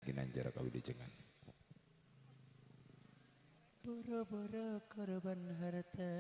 Ginanjar kawilujengan. Boro-boro korban harta.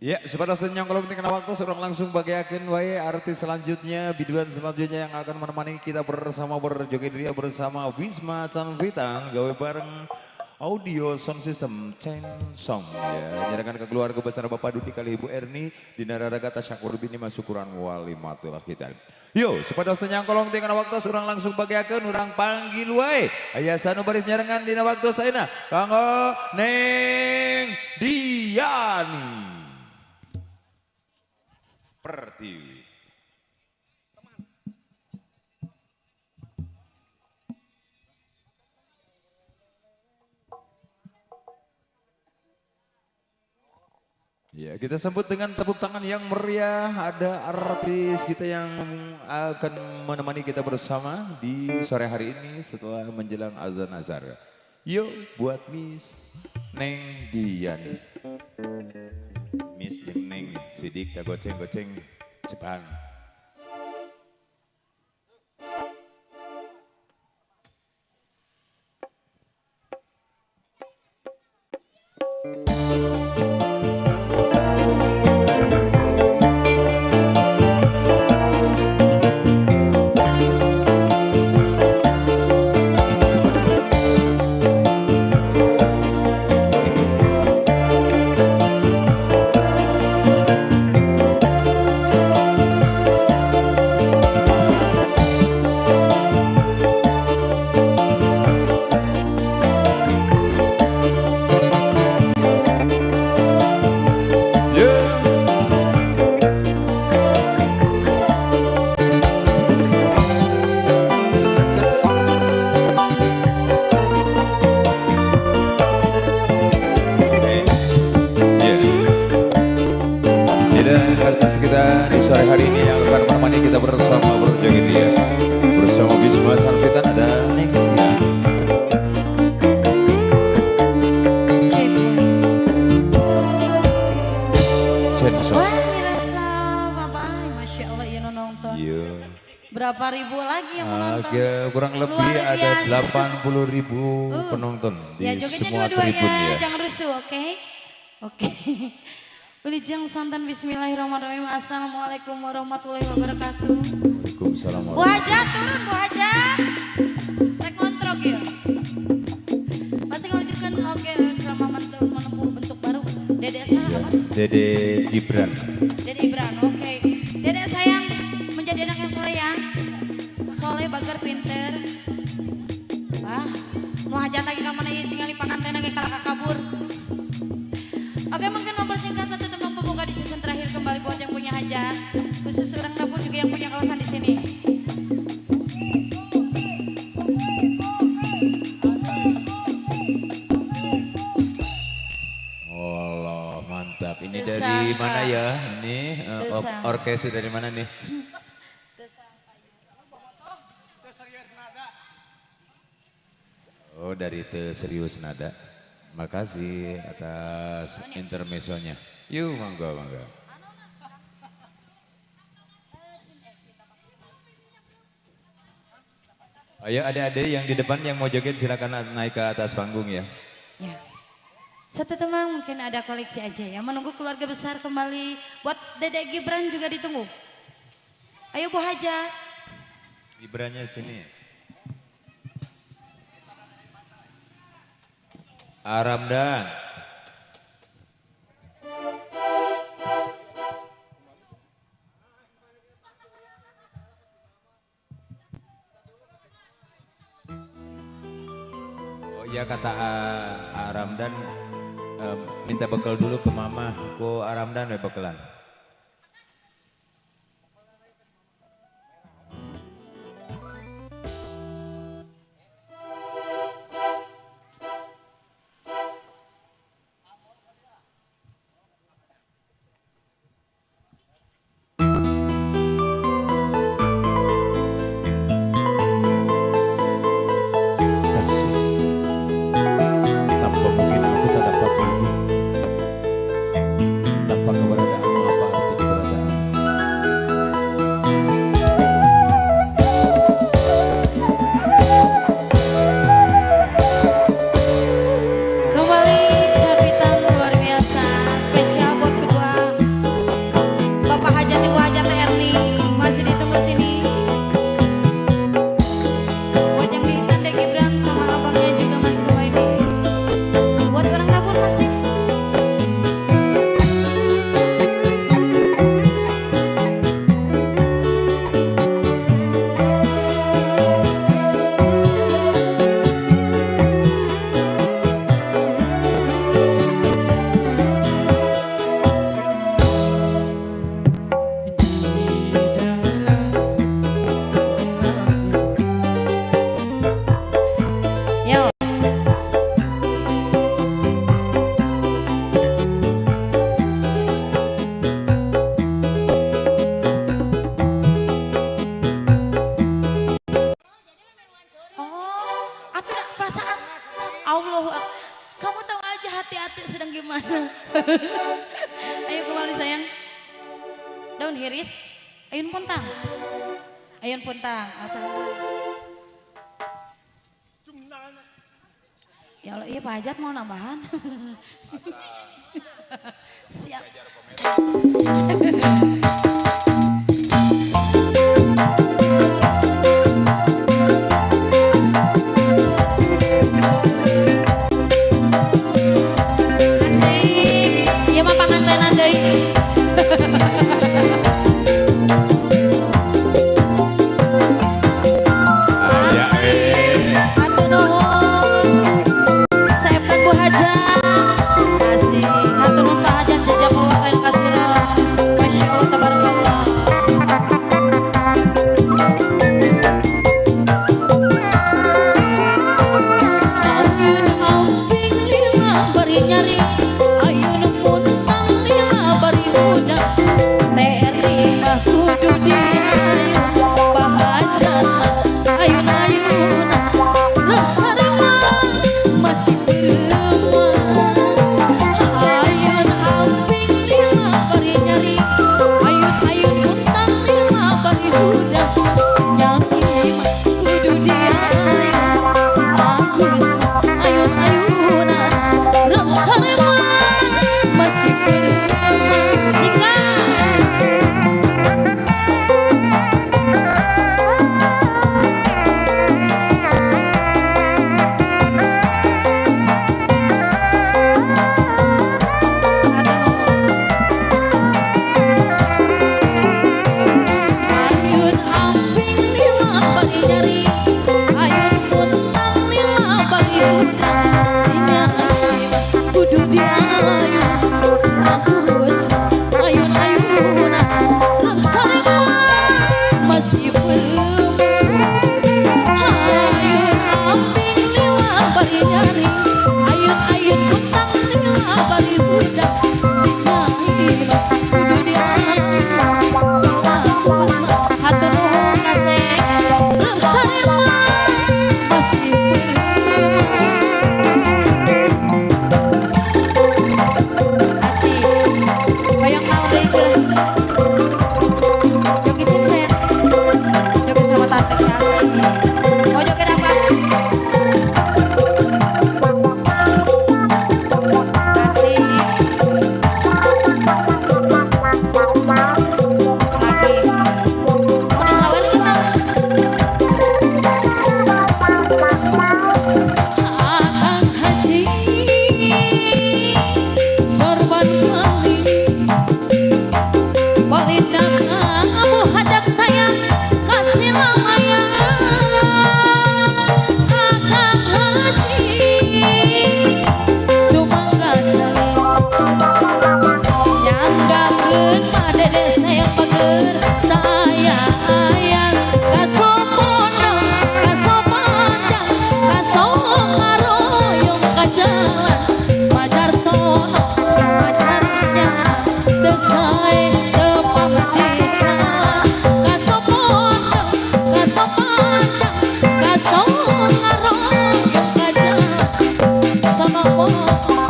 Ya, sebatas nyongkolong tinggal waktu seorang langsung bagiakan wae artis selanjutnya, biduan selanjutnya yang akan menemani kita bersama berjoget ria bersama Wisma Canvitan gawe bareng audio sound system Chen Song ya. Nyerahkan ke keluarga besar Bapak Dudi kali Ibu Erni di Nararaga Tasyakur Bini Masukuran Walimatul kita. Yo, sepados nyangkolong tinggal waktu seorang langsung bagiakan urang panggil wae. Aya sanu baris nyarengan dina waktu saena kanggo Neng Diani Pertiwi. Ya, kita sambut dengan tepuk tangan yang meriah. Ada artis kita yang akan menemani kita bersama di sore hari ini setelah menjelang azan asar. Yuk buat Miss Neng Diani. Miss jeung Neng Sidik tak goceng-goceng Jepang. Berapa ribu lagi yang menonton? Kurang lebih ada 80.000 penonton di ya, semua tribun ya. Jangan rusuh, oke? Okay? Oke. Okay. Ulijeng santan bismillahirrahmanirrahim. Assalamualaikum warahmatullahi wabarakatuh. Waalaikumsalam. Bu Hajat turun, Bu Hajat. Rek ngontrok ya. Masih ngelanjutkan oke selama menempuh bentuk baru. Dede saya apa? Dede Gibran. Dede Gibran, oke. Okay. Dede sayang menjadi anak yang soleh ya. Soleh bager pinter. Wah, mau hajat lagi kamana ieu tinggal panganten ge kalah kabur. Oke, mungkin mempersingkat satu teman pembuka di season terakhir kembali buat yang punya hajat. Khusus orang dapur juga yang punya kawasan di sini. Allah, mantap. Ini dari mana ya? Ini orkestra dari mana nih? Oh, dari Teu Serius Nada. Makasih atas intermesonya. Yuk, mangga, mangga. Ayo adik-adik yang di depan yang mau joget silakan naik ke atas panggung ya. Ya. Satu temang mungkin ada koleksi aja ya. Menunggu keluarga besar kembali. Buat Dedek Gibran juga ditunggu. Ayo Bu Haja. Gibrannya sini. Aramdan. Oh iya kata Aramdan minta bekal dulu ke mama. Ku Aramdan we bekalan. Ayo kembali sayang. Daun hiris, ayun puntang. Ayun puntang. Ya Allah, iya Pak Hajat mau nambahan. Siap. Masya Allah, tabarakallah.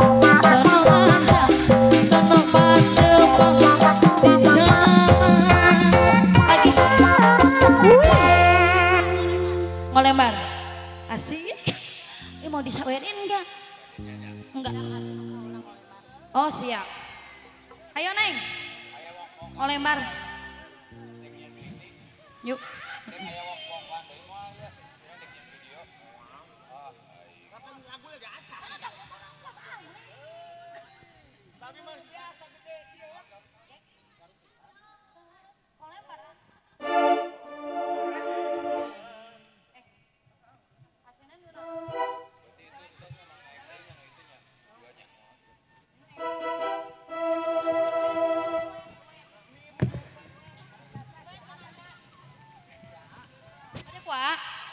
Sono manda, sono patepang di jalan. Lagi. Ngolembar. Asik. Ini mau disawerin enggak? Enggak. Oh siap. Ayo Neng. Ngolembar. Yuk.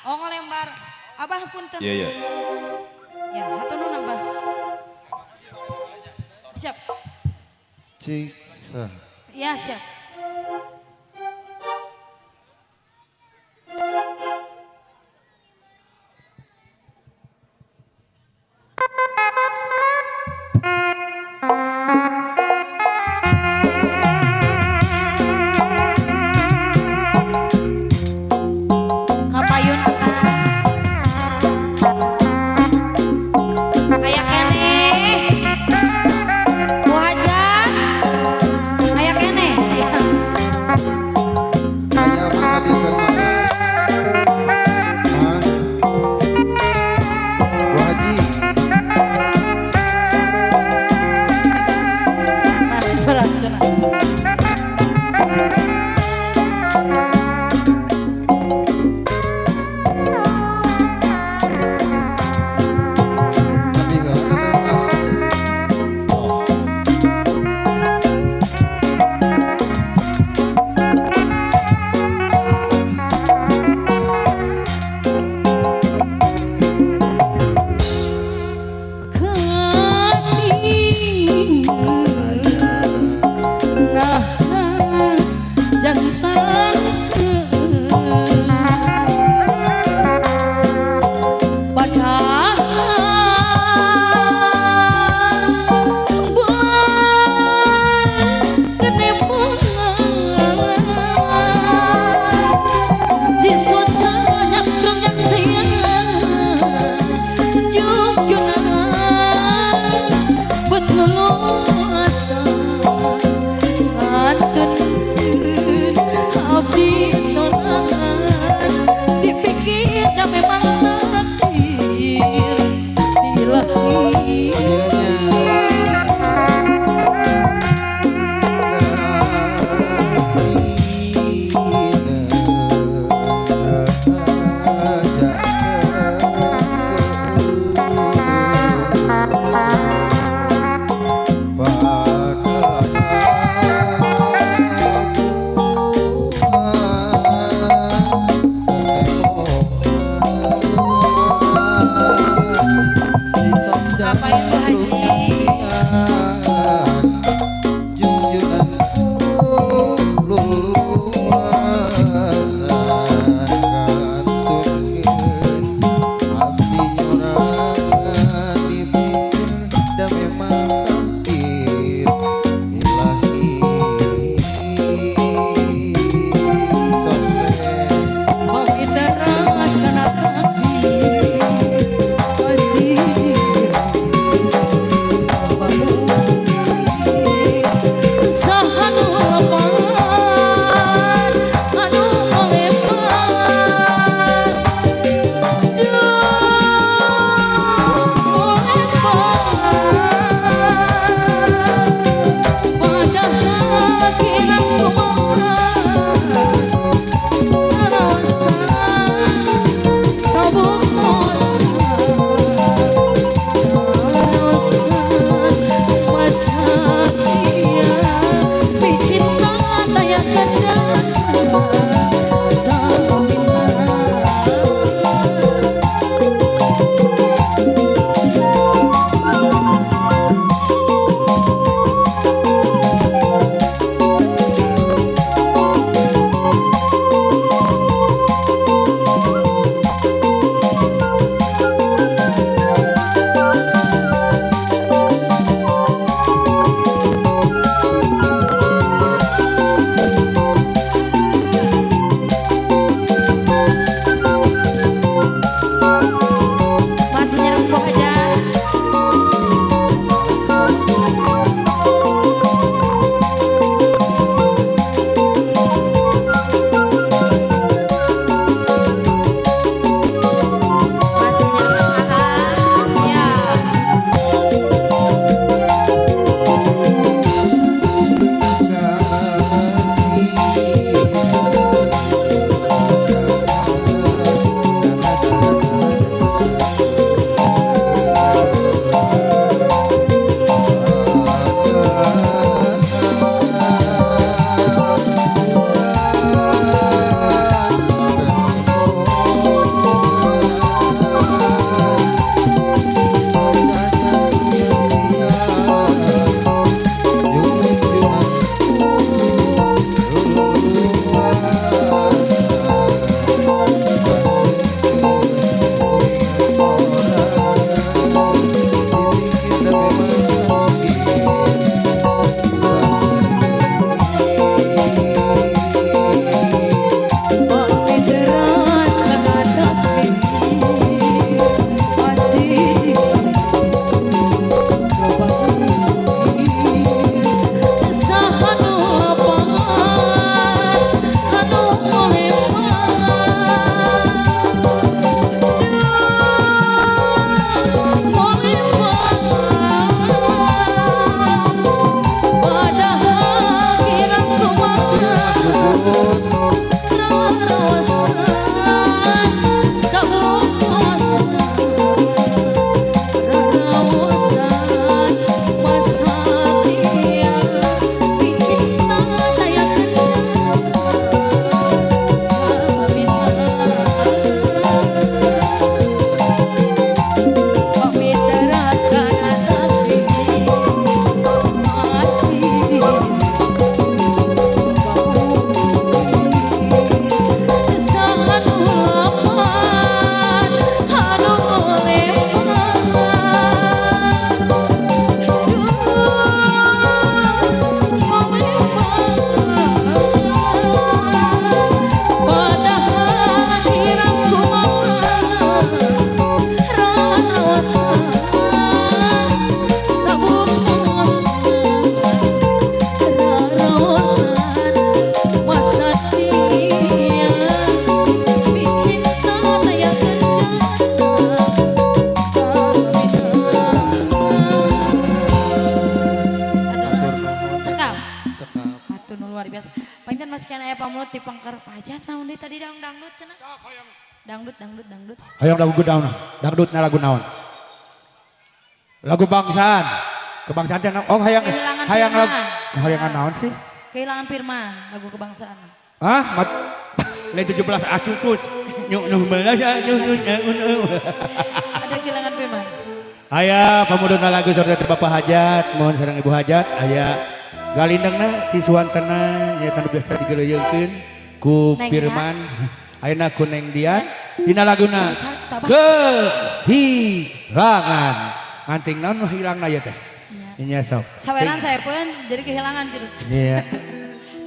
Oh ngolembar, abah punten. Iya iya. Ya, hatur nuhun abah. Siap. Ciksa. Iya siap. Pasti biasa. Panginten masih kena aya pamulut ti pengker pajat naon deui tadi dang dangdut cenah. Dangdut dangdut dangdut. Hayang lagu naon? Dangdut na lagu naon? Lagu bangsaan. Kebangsaan teh oh hayang hayang lagu hayangan naon sih? Kehilangan firman lagu kebangsaan. Hah? Mat lain 17 Agustus. Nyuk nyuk Ada kehilangan firman. Aya pamudutna lagu sorta ti Bapak Hajat, mohon sareng Ibu Hajat, aya galindengna ti suwantena nya tanu biasa digeleuyeungkeun ku Firman. Ayeuna ku Neng Dian dina laguna Kehilangan. Nganting naon nu hilangna ieu teh? Nya sok. Saweran saepeun jadi kehilangan gitu. Iya.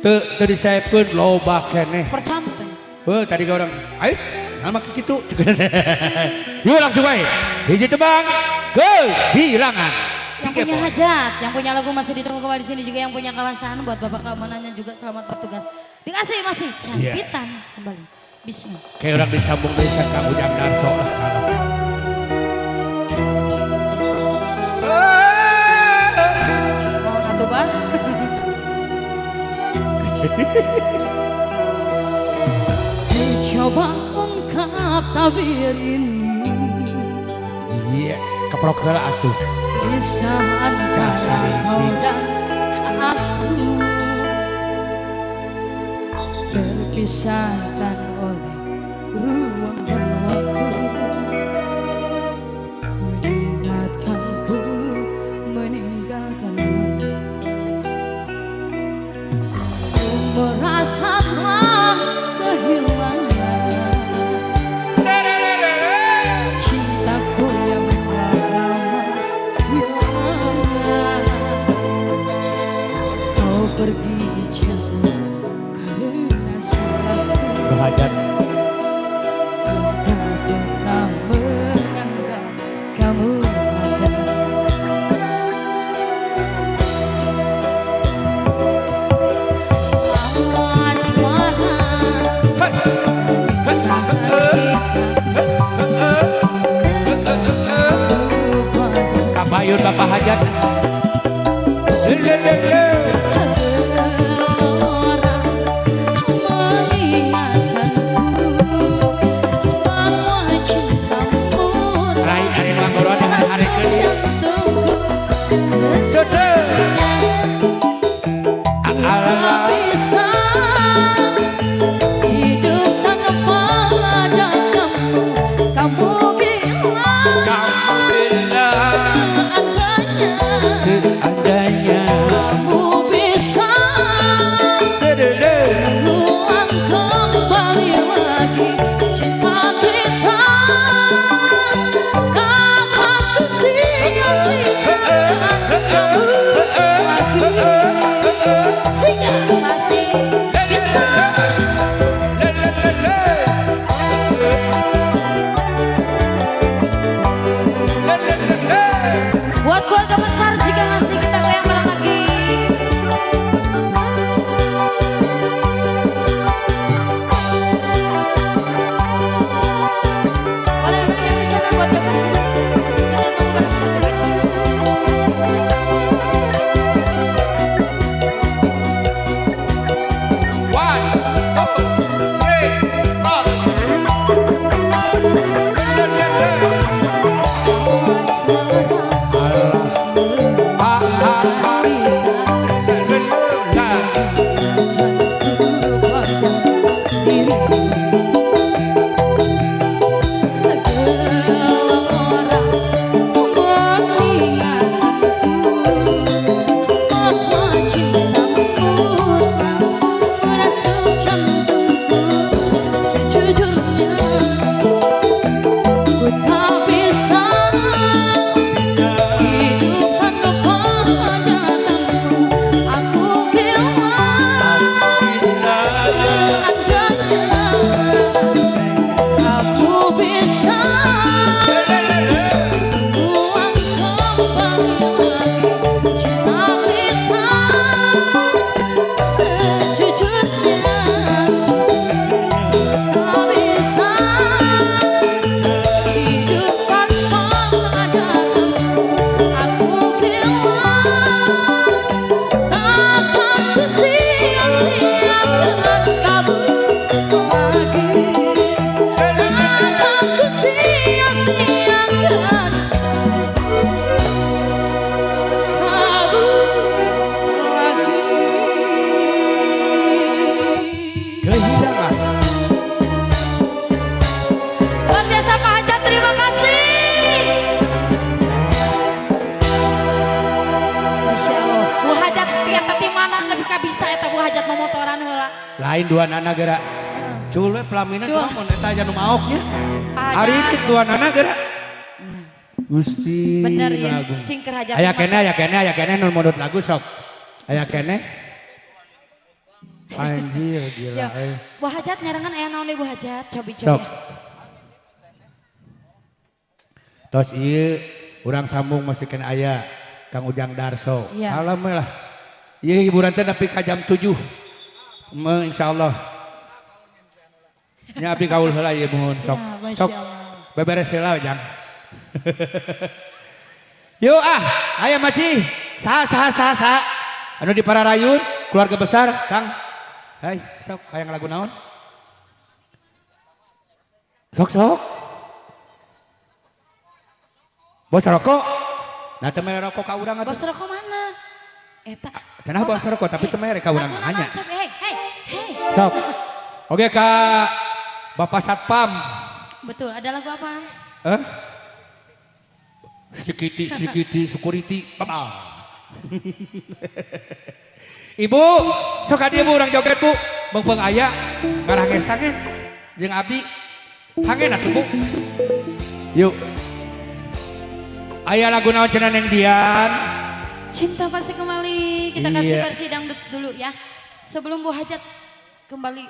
Teu teu disaepeun loba keneh. Percon teh. Heuh tadi ka urang, ayo nama kitu. Yuk langsung wae. Hiji tebang kehilangan. Yang punya hajat, yang punya lagu masih ditunggu kembali di sini juga yang punya kawasan buat bapak keamanannya juga selamat bertugas. Dikasih masih campitan kembali. Bismillah. Kayak orang disambung desa Kang Ujang Darso lah kalau. Mau atuh bah. Coba ungkap tabir ini. Iya, keprok heula atuh. Di saat kau dan aku terpisahkan oleh ruang dan waktu, mengingatkanku meninggalkanmu. Ku merasa telah kehilangan cintaku yang telah lama hilang. Kau pergi jauh karena salahku. Berhajat. Tak pernah menganggap kamu ada. Asmara saat kita Kabayun Bapak Hajat. Mengingatkanku bahwa cintamu Lain ari manggoron harekeun. jantungku sejujurnya tak bisa hidup tanpa ada kamu. Kamu bilang seandainya Seandainya kamu bisa mengulang kembali lagi cinta kita, takkan ku sia-siakan kamu lagi. Singa masih bisa. Buat keluarga besar juga masih kita goyang bareng lagi. Boleh yang di sana buat yang masih kita tunggu bareng lagi. Lain dua nana geura. Cul we pelaminan kumaha mun eta aya nu maok nya. Ari dua nana geura. Gusti. Bener ya. Cing keur hajat. Aya keneh nu mundut lagu sok. Aya keneh. Anjir gila. Bu Hajat nyarangan aya naon deui Bu Hajat? Cobi cobi. Tos ieu urang sambung masih kena aya Kang Ujang Darso. Ya. Alam lah. Ieu hiburan teh nepi ka jam 7. Insyaallah. Nya abdi kaul heula ieu muhun sok. Sok beberes heula Jang. Yuk ah, aya masih saha saha saha saha. Anu di Pararayun, keluarga besar Kang. Hai, sok hayang lagu naon? Sok sok. Bos rokok. Nah teu mere rokok ka urang atuh. Bos rokok mana? Eta. Cenah bos rokok tapi teu mere ka urang hanya. Hei, hei, hei. Sok. Oke ka Bapak Satpam. Betul, ada lagu apa? Hah? Security, security, security. Bapak. Ibu, sok ka dieu Bu urang joget Bu. Meungpeung aya ngarah gesangen jeung abdi. Hangen atuh Bu. Yuk. Aya lagu naon cenah Neng Dian? Cinta pasti kembali. Kita kasih versi dangdut dulu ya. Sebelum Bu Hajat kembali.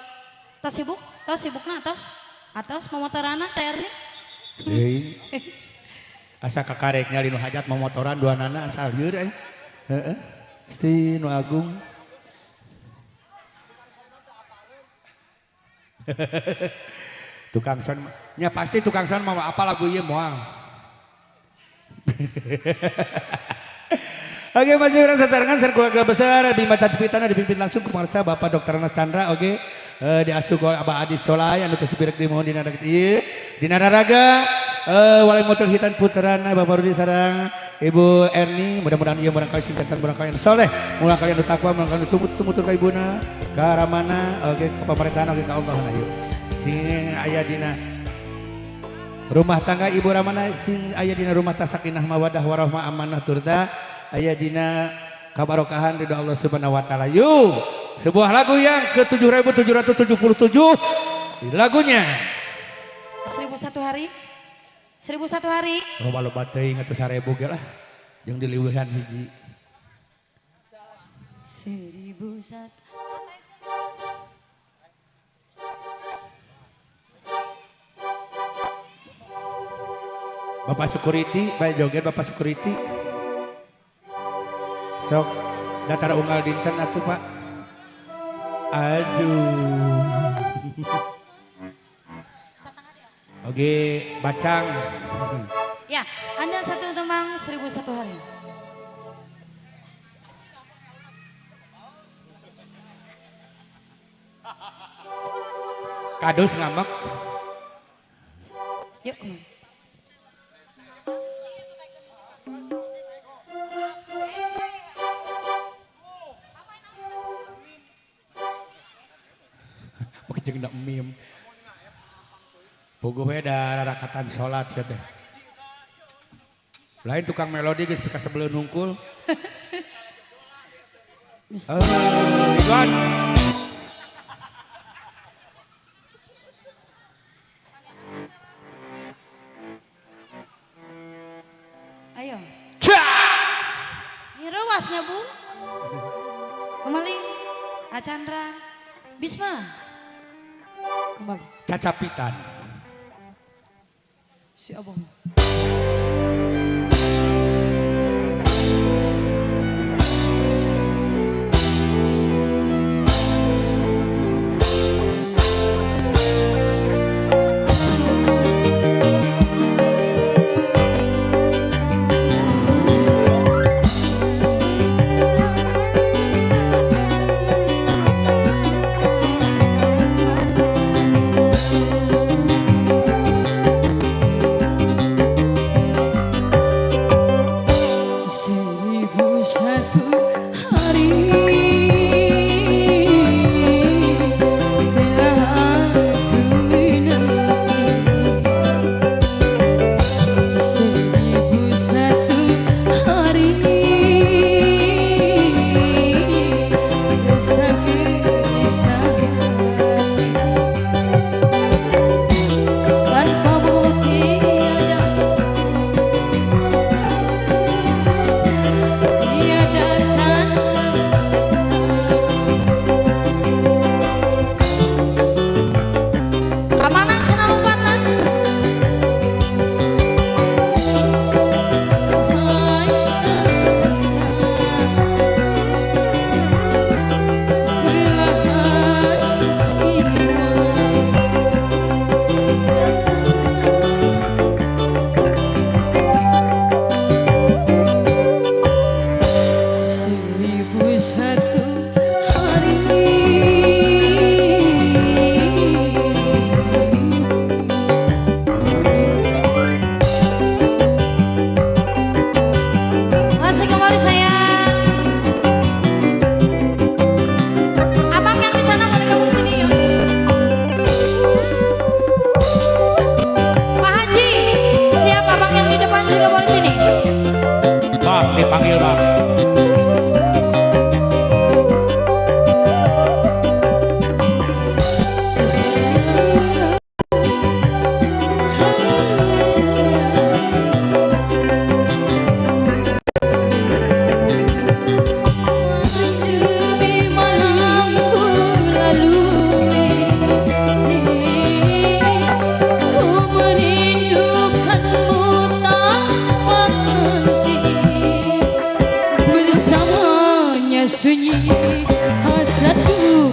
Tos sibuk? Tos sibukna tos? Atos momotorana teh Erni? Deui. Asa kakarek nyali nu hajat momotoran dua nana asa lieur euy. Heeh. Gusti nu agung. Tukang son nya pasti tukang son mau apa lagu ieu moal. Oke masih orang sasarangan keluarga besar Bima Cacipitana dipimpin langsung ku pangarsa Bapak Dr. Anas Chandra oke diasuh ku Abah Adis Colai anu tos dipirek di mohon dina ieu dina raraga walai motor hitan puterana Bapak Rudi sareng Ibu Erni mudah-mudahan ieu murangkali sing jantan murangkali anu soleh murangkali anu takwa murangkali anu tumutur ka ibuna ka ramana oke ka pamerintahan oke ka Allah ayo sing aya dina rumah tangga Ibu Ramana sing aya dina rumah sakinah mawadah warahmah amanah turta aya dina kabarokahan ridho Allah Subhanahu wa taala. Yuk, sebuah lagu yang ke 7777 lagunya 1001 hari. 1001 hari. Loba-loba teuing atuh 1000 ge lah. Jeung diliweuhan hiji. 1001. Bapak security, baik joget Bapak security. Sok datar unggal dinten atuh Pak. Aduh. Oke, bacang. Ya, Anda satu tembang 1001 hari. Kadus ngamek. Yuk, kemana? Jeung dak mim. Puguh we da rarakatan salat sia teh. Lain tukang melodi geus pika sebelum nungkul. Ridwan. Ayo. Ini ruasnya Bu. Kembali Achandra Bisma. Kembali. Cacapitan. Si abang. Hari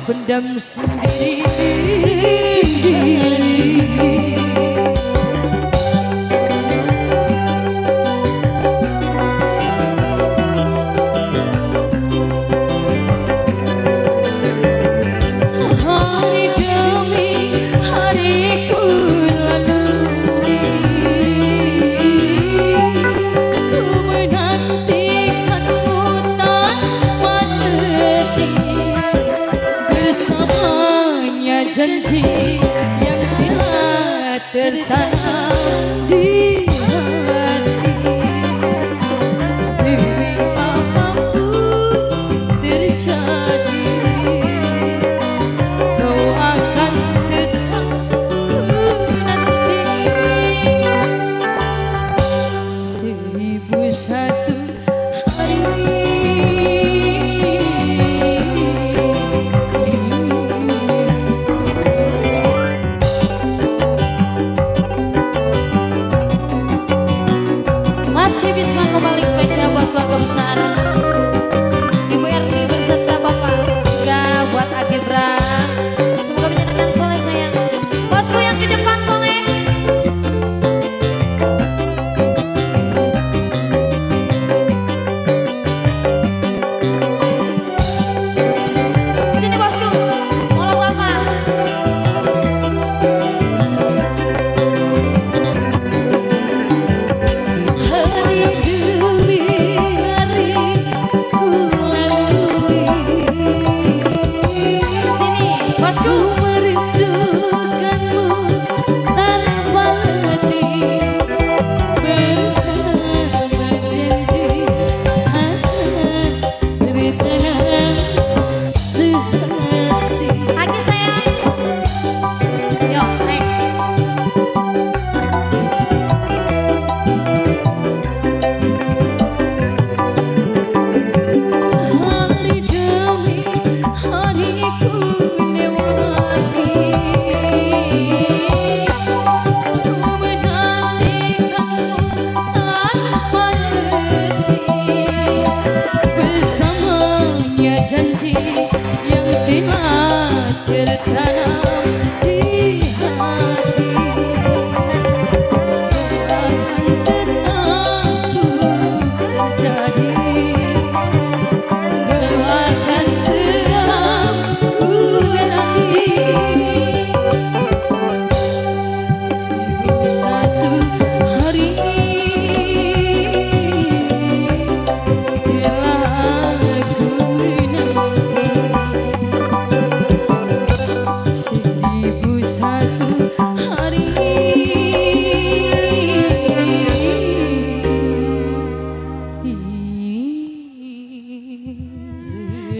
Pendam sendiri sendiri. Hari demi hari ku lalui, ku menantikanmu tanpa letih. Bersamanya janji yang telah tertanam di hati. Demi apapun terjadi, kau akan tetap ku nanti. 1001 hari. Masih Bisma kembali spesial buat keluarga besar Ibu Erni berserta Bapak, juga buat Agibra. Semoga menyenangkan soleh sayang. Bosku yang di depan boleh. Sini bosku, mau lagu apa? Hari demi hari ku lalui, Sini bosku. ku merindukanmu tanpa letih. Bersama janji hasrat tertanam sehati. Lagi sayang. Yo, naik. Hari demi hari ku lewati, ku menantikanmu tanpa letih. Bersamanya janji yang telah tertanam di hati. Akan tetap ku terjadi, kau akan tetap ku nanti. 1001 hari telah ku nanti. 1001 hari.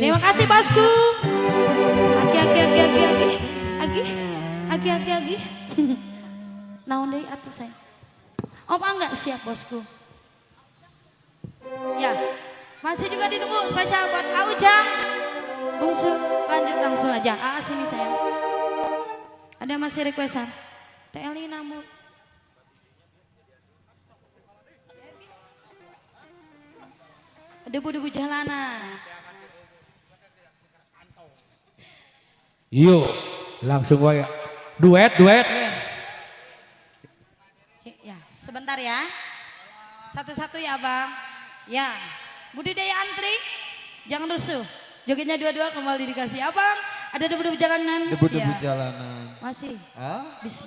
Terima kasih bosku. Agi agi agi agi agi agi agi agi agi. Naon deui atuh sayang. Om Angga siap bosku. Ya, masih juga ditunggu spesial buat Aujang. Bungsu, lanjut langsung aja. Ah, sini sayang. Ada masih requestan. Teli namu. Debu-debu jalanan. Yuk, langsung wae. Duet, duet. Ya, sebentar ya. Satu-satu ya, Bang. Ya, budidaya antri, jangan rusuh. Jogetnya dua-dua kembali dikasih. Abang, ada debu-debu jalanan. Debu-debu jalanan. Masih. Hah? Bisa.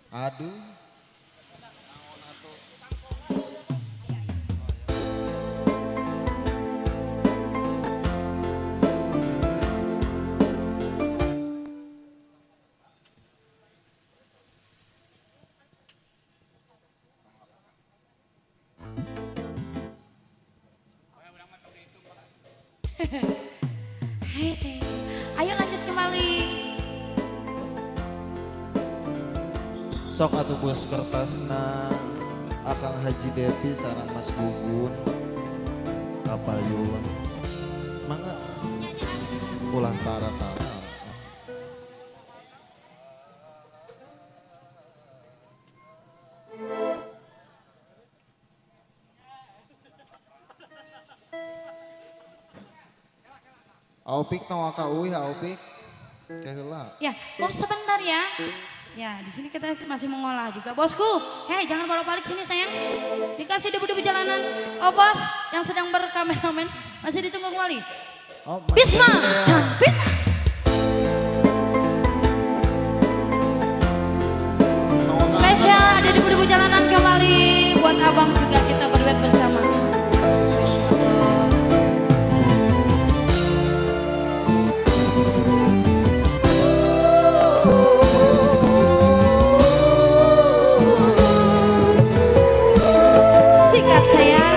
Aduh. Hai teh. Ayo lanjut kembali. Sok atuh bos kertasna Akang Haji Depi sareng Mas Gugun Kapayun. Mangga ulah tara-tara. Aupik tong aka uih Aupik. Keheula. Ya, bos sebentar ya. Ya, di sini kita masih mengolah juga. Bosku, hei jangan bolak-balik sini sayang. Dikasih debu-debu jalanan. Oh bos, yang sedang berkameramen masih ditunggu kembali. Oh, Bisma Chanvita. Spesial ada debu-debu jalanan kembali buat abang juga kita berduet bersama. Sikat sayang.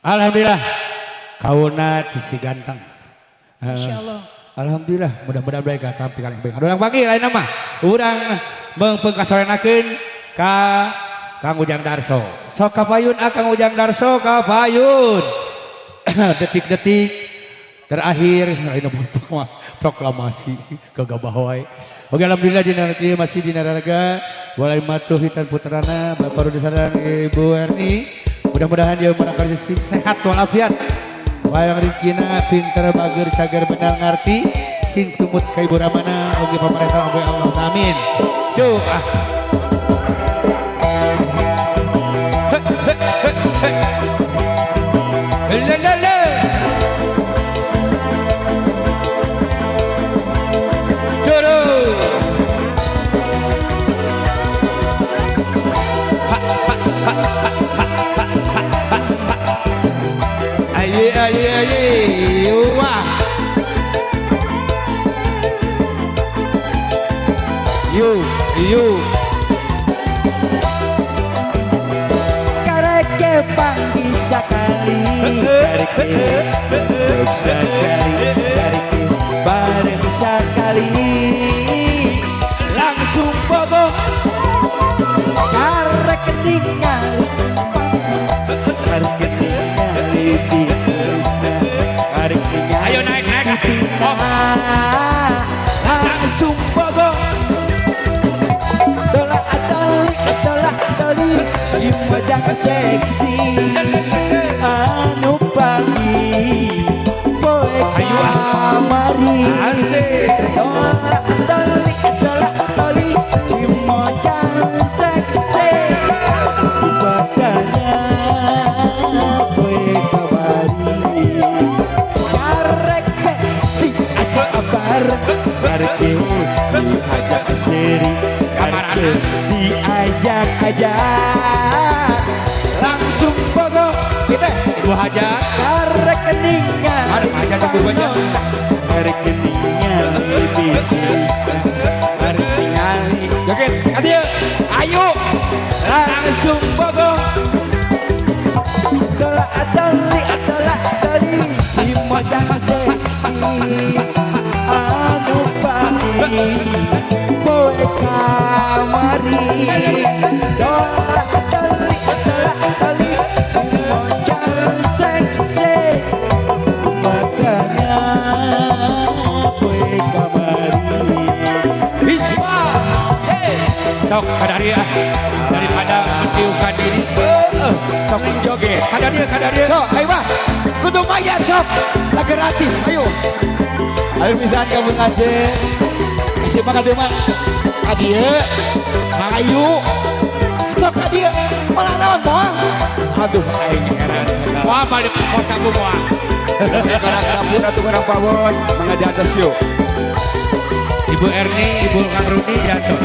Alhamdulillah kauna ti si ganteng. Insyaallah. Alhamdulillah mudah-mudahan baik tapi kaleng baik. Urang panggil lain nama. Urang mengpengkasorenakeun ka Kang Ujang Darso. Sok kapayun Kang Ujang Darso kapayun. Detik-detik terakhir lain proklamasi kagabah wae. Oke alhamdulillah dina ieu masih dina raraga walai matuh hitan putrana Bapak Rudi sareng Ibu Erni. Mudah-mudahan dia barangkali sehat walafiat. Wayang ringkina pinter bager cager benar ngarti sing tumut ka Ibu Ramana oge pamarentah oge Allah amin. Cu ah. Le le le. Curu. Ha ha ha ha ha ha ha ha. Aye aye aye wah. Yu yu. Kareke panggih sakali, kareke duduk sekali, kareke bareng sekali, langsung bobo. Karek tinggal, karek tinggal tipisna, karek tinggal. Ayo naik naik. Oh. Langsung bobo. Tolak toli, tolak toli, si mojang seksi, anu pagi, poe kamari. Tolak toli, tolak toli, si mojang seksi, badannya poe kamari. Karek diajak bareng, karek diajak seri. Diajak-ajak langsung bogo kita Ibu Hajat karek keningan karek Hajat Ibu Hajat karek keningan karek ningali joget ka dieu ayo langsung bogo tolak toli tolak toli si mojang seksi anu pagi poe kamari. Tolak toli tolak toli si mojang seksi makanya poe kamari. Bisma hey sok kadaria daripada mentiukan diri sok joget kadaria kadaria sok ayo bah kudu mayar sok tak gratis ayo ayo pisan kamu ngaje siapa ka dieu mah ka dieu ayo sok ka dieu malah naon moal aduh aing heran sakali wah balik kos aku moal karang dapur atuh karang pawon mangga di atas yuk Ibu Erni Ibu Kang Rudi jatuh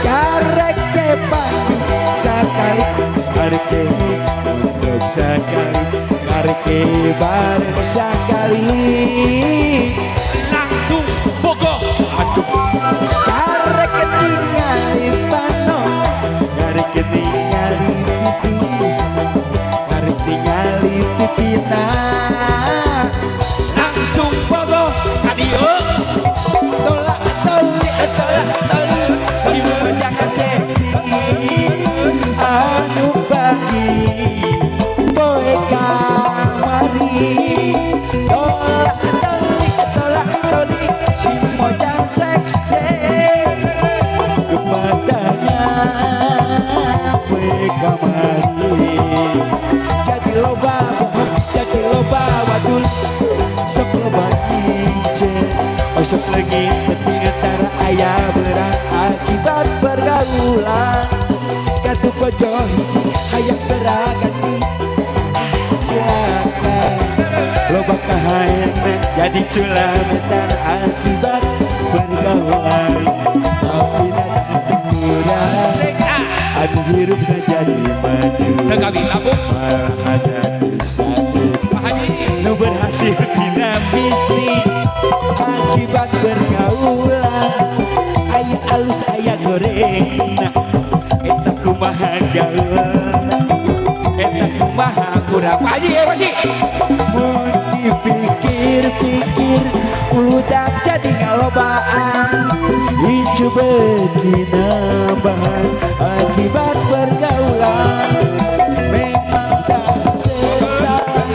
karek pagi sekali karek untuk sekali karek bareng sekali langsung bogo aduh karek ketingali panon karek ketingali pipis karek tingali pipina langsung bogo ka dieu tolak toli tolak toli si mojang seksi anu pagi poe kamari. Tolak toli tolak toli si mojang seksi kepadanya poe kamari. Jadi loba bohong jadi loba wadul sok loba ngince osok leungit penting antara ayah berang akibat pergaulan katu bojo hiji hayang beraganti cilaka loba kahaena jadi culametan akibat pergaulan tapi datang kurang anu hirupna jadi maju malah ada tersatu nu berhasil tina bisnis akibat pergaulan aya alus aya gorengna eta kumaha gaulna eta kumaha kurang Pak Haji ya Pak Haji. Mun dipikir-pikir udah jadi ngalobaan itu beki nambahan akibat pergaulan. Memang tak tersalah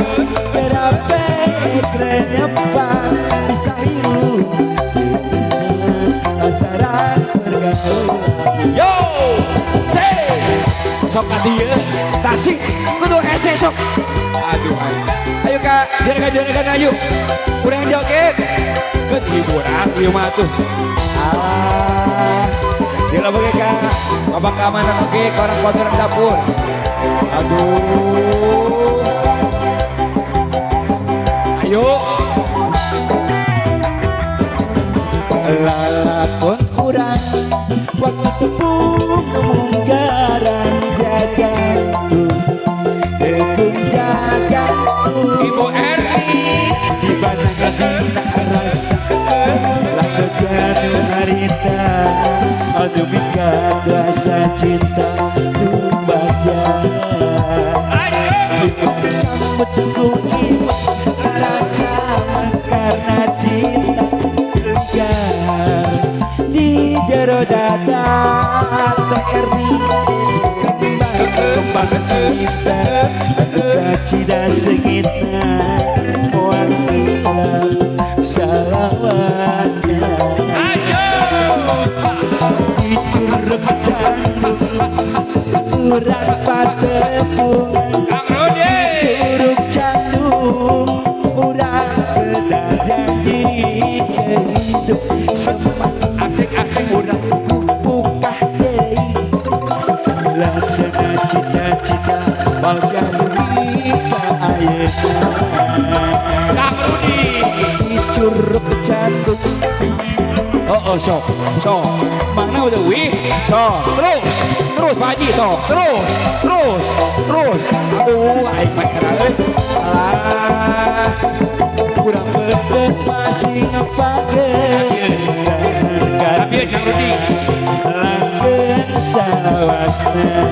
berapa kerenyapan bisa hirup antara pergaulan. Yo, say, sok kadieu, tasik, kudu hese sok. Aduh, ayo kak, jarakan ayo, kurang joget, ke hiburan ieu mah tuh. Ah, dia lagi kak, bapak keamanan oke, ke orang kotor dapur. Aduh, ayo. Lalakon urang waktu tepung munggaran jajan tuh tepung jajan tuh Ibu Erni di mana dina rasa laksa janu harita anu mikat rasa cinta tumbagya sambut ku iman rasa karena cinta di jero dada TRI kembang kembang cinta duka cida sengitna moal hilang salawasna. Di curug candung urang patepungan curug candung urang kedah janji sehidup semati asik-asik urang bukah deui laksana cita-cita balgawi ka ayeuna Kang Rudi di curug candung. Oh, oh sok sok mana udah wih sok terus terus Pak Haji toh terus terus terus aduh aing mah era euy alah kurang beukeut masih ngepakeun tapi Kang Rudi langgeng salawasna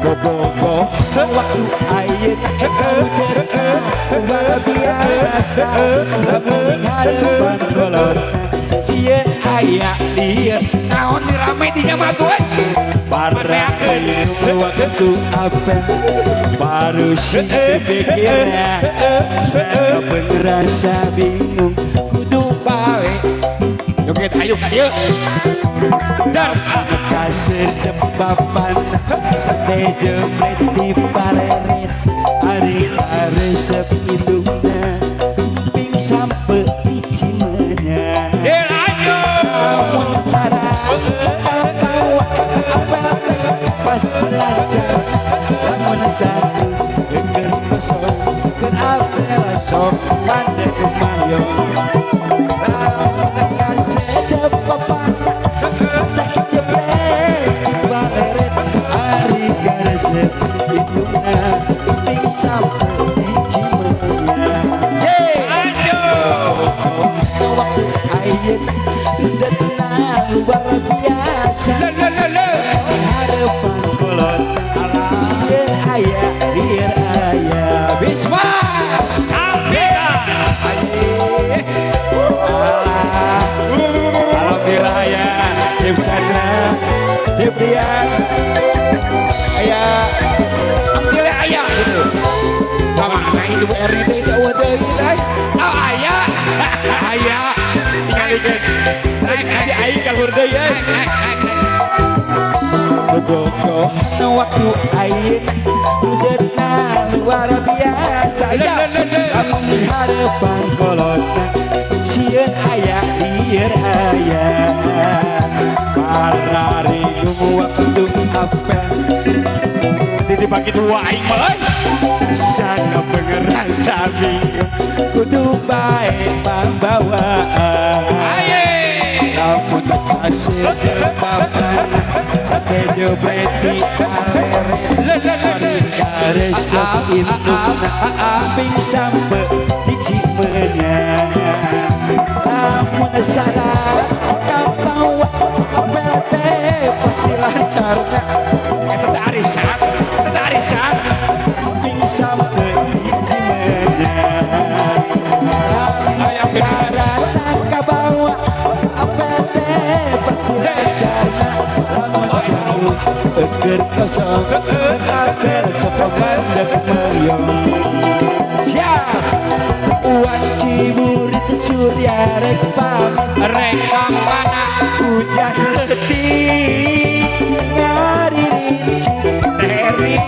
bobogoh waktu ayeuna luar biasa lamun harapan kolot sieun aya lieur naon rame di nya mah tuh pareakeun waktu apel baru sih pikirnya saya ngerasa bingung kudu bae joget ayo ka dieu dar kasir debapan sate jepret di paleret ari karesep hidungna ping sampe di cimenya lamun sarang apel pas belajar lamun satu keur kosong keur apel sok mande kemayo lamun kasir debapan sate jepret di paleret ari karesep hidungna ping sampe di cimenya. Waktu ayeuna dena luar biasa harapan kolot sieun aya lieur aya Bisma alhamdulillah ya Cip Chandra Cip Rian aya alhamdulillah aya gitu sama anak itu Bu Erni teh itu eueuh deui teh oh aya aya tingalikeun naik aing ka luhur deui euy bobogoh waktu ayeuna rudetna luar biasa lamun harapan kolotna sieun aya lieur aya pararingung waktu apel titip pagi dua aing mah euy sana pengerasa bingung kudu bae pambawaan lamun kasir depapan sate jebret di aleret karesep indungna ping sampe di cimenya lamun salah kabawa apel teh pasti lancarna eta teh arisan eta teh arisan ping keur kosong apel sepamandek mayong siap Wan Ciburit Surya rek pamit rek ka mana hujan letih ngaririnci Eri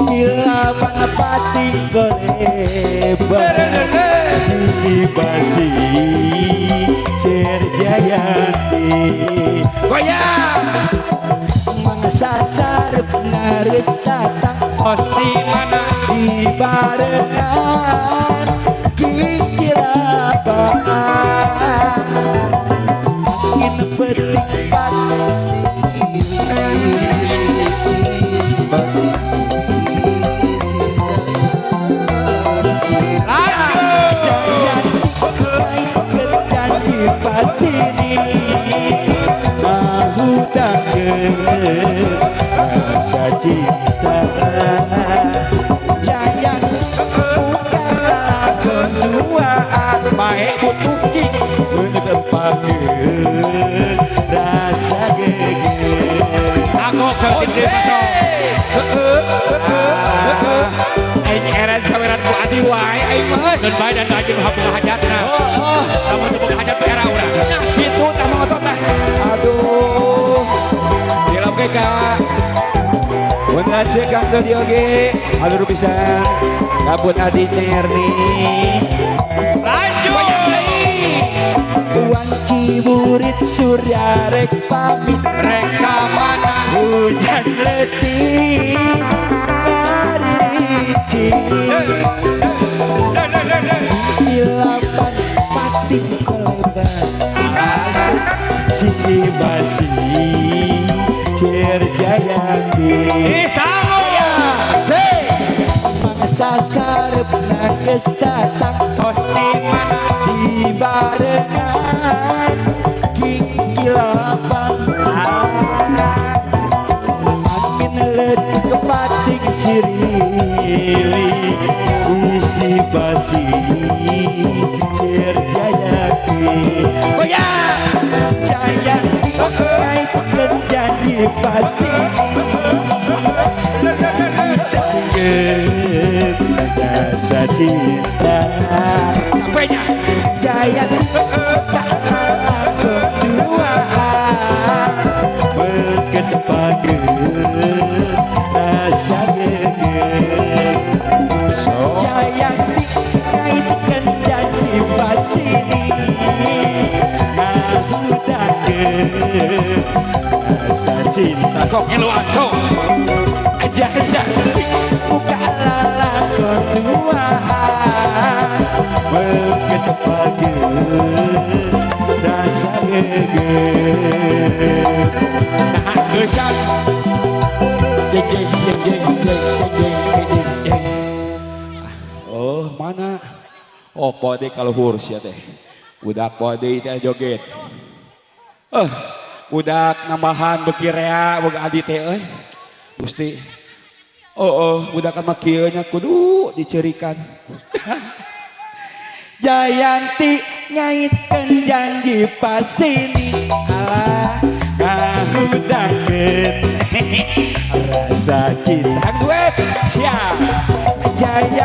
kilapan pati golebar sisi basi Jayanti goyang mangsa sarep naris datang pasti mana di barengan kikilapan angin petik pati pasini mahu takkan rasa cinta jayang bukan keduaan baik kucing mendepakeun rasa geger aku sakit aing eran saweran ku adi wae aing mah dan bae dan aja nu hajatna lamun teu boga hajat era urang nah kitu tah mangotot tah aduh dilap ge ka mun lanceuk Kang Dodi oge alur pisan kabut adi Erni lanjut Wan Ciburit Surya rek pamit rek ka mana hujan letih ngaririnci kilapan pati kolebar sisi basi Jayanti Isango mangsa sarep nakes datang tos di mana di barengan kikilapan angin letih kepating sirili sisi basi Jayanti goyang Jayanti kaitkeun janji pasti rasa cinta capeknya Jayanti tak keduaan berketepakeun rasa geger Jayanti kaitkeun janji pasti ngahudakeun rasa cinta sok ngiluan sok Jayanti buka lalakon duaan berketepakeun rasa geger nah geusan jeng jeng jeng jeng jeng jeng jeng jeng. Oh mana oh pode kaluhur sia teh budak pode teh joget budak nambahan beuki rea boga adi teh euy Gusti oh budak mah kieu nya kudu dicerikan Jayanti ngaitkeun janji pasini alah ngahudakeun rasa cinta duet siap Jayanti